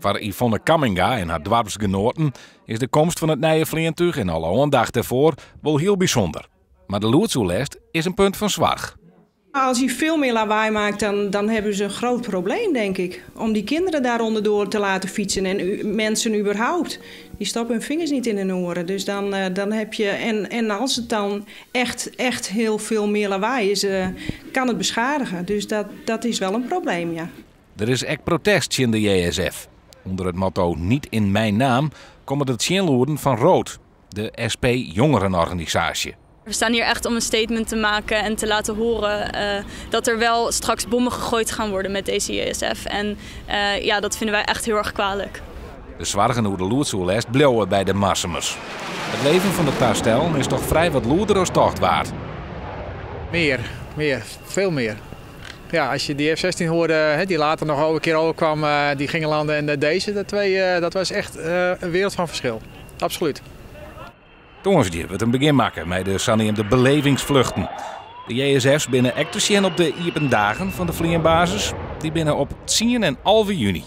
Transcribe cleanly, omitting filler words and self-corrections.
Foar Yvonne Kamminga en har doarpsgenoaten is de komst fan it nije fleantúch en alle oandacht dêrfoar wol hiel bysûnder. Mar de lûdsoerlêst is in punt fan soarch. Als hij veel meer lawaai maakt, dan hebben ze een groot probleem, denk ik. Om die kinderen daar onderdoor te laten fietsen en mensen überhaupt. Die stoppen hun vingers niet in hun oren. Dus dan heb je. En als het dan echt, echt heel veel meer lawaai is, kan het beschadigen. Dus dat is wel een probleem, ja. Der is ek protest tsjin de JSF. Under it motto 'Niet in mijn naam' komme de tsjinlûden fan Rood, de SP-jongerenorganisaasje. We staan hier echt om een statement te maken en te laten horen dat er wel straks bommen gegooid gaan worden met deze JSF. En ja, dat vinden wij echt heel erg kwalijk. De soargen oer de lûdsoerlêst bliuwe by de Marsumers. It leven fan de tastellen is dochs frijwat lûder as tocht waard. Meer, meer, veel meer. Ja, als je die F-16 hoorde, hè, die later nog een keer overkwam, die gingen landen en deze, de twee, dat was echt een wereld van verschil. Absoluut. Tongersdei wurdt in begjin makke mei de saneamde belevingsfluchten. De JSF's binne ek te sjen op de iepen dagen fan de fleanbasis. Dy binne op 10 en 11 juny.